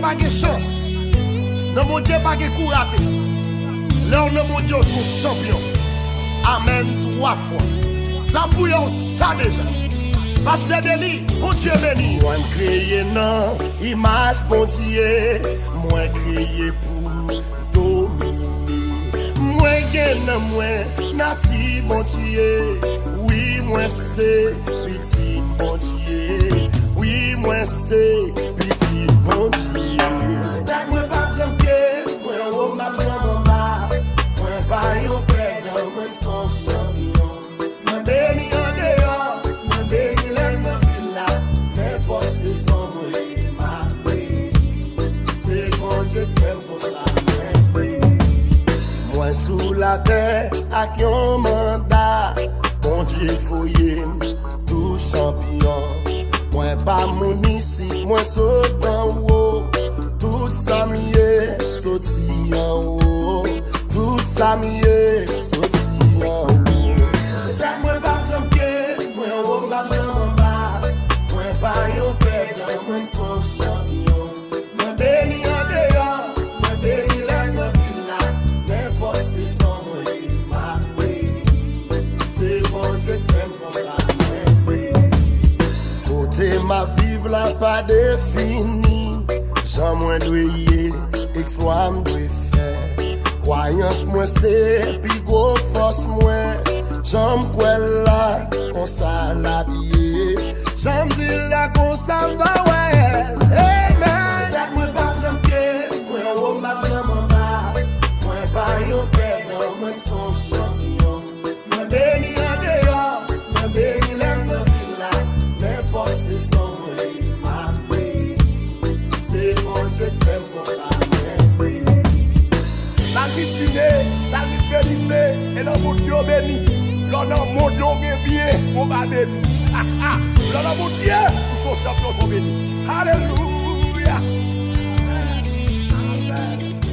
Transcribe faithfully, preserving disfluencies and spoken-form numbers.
Pa gen chans. Nan Bondye pa gen kou rate. Lè w nan Bondye, w se yon chanpyon. Amèn twa fwa. Sa pou yo sa deja. Pastè Deli, Bondye beni. Mwen kreye nan imaj Bondye. Mwen kreye pou domine. Mwen gen nan mwen nati Bondye. Wi, mwen se pitit Bondye. Wi, mwen se pitit Bondye. Se dat mwen p ap janm ke, mwen wo, m p ap janm anba. Mwen pa yon pèdan, mwen se yon chanpyon. Mwen beni andeyò, mwen beni lè m nan vil la. Nenpòt sezon mwen ye, m ap beni. Se Bondye k fè m konsa, mwen beni. Mwen sou latè ak yon manda, Bondye voye m tou chanpyon. Mwen pa moun isit, mwen sot anwo. Tout sa m ye, soti anwo. Tout sa m ye, soti anwo. Se dat mwen p ap janm ke, mwen wo, m p ap janm anba. Mwen pa yon pèdan, mwen se yon chanpyon. Mwen beni andeyò, mwen beni lè m nan vil la. Nenpòt sezon mwen ye, m ap beni. Se Bondye k fè m konsa, mwen beni. Kote m ap viv la pa defini. Jan mwen dwe ye, eksplwa m dwe fè. Kwayans mwen se pi gwo fòs mwen. Jan m kwè l la, konsa l ap ye. Jan m di l la, konsa m va wè l. Amen. Se dat mwen p ap janm ke, mwen wo, m p ap janm anba. Mwen pa yon pèdan, mwen se yon chanpyon. Mwen beni andeyò, mwen beni lè m nan vil la. Nenpòt sezon mwen ye, m ap beni. Se Bondye k fè m konsa, mwen beni. Salmis Tine, Salmis Denise, e nan Bondye w beni. Lè w nan mond lan w gen byen, w pa beni. Lè w nan Bondye, ou se yon chanpyon, w beni. Alelouya! Amèn.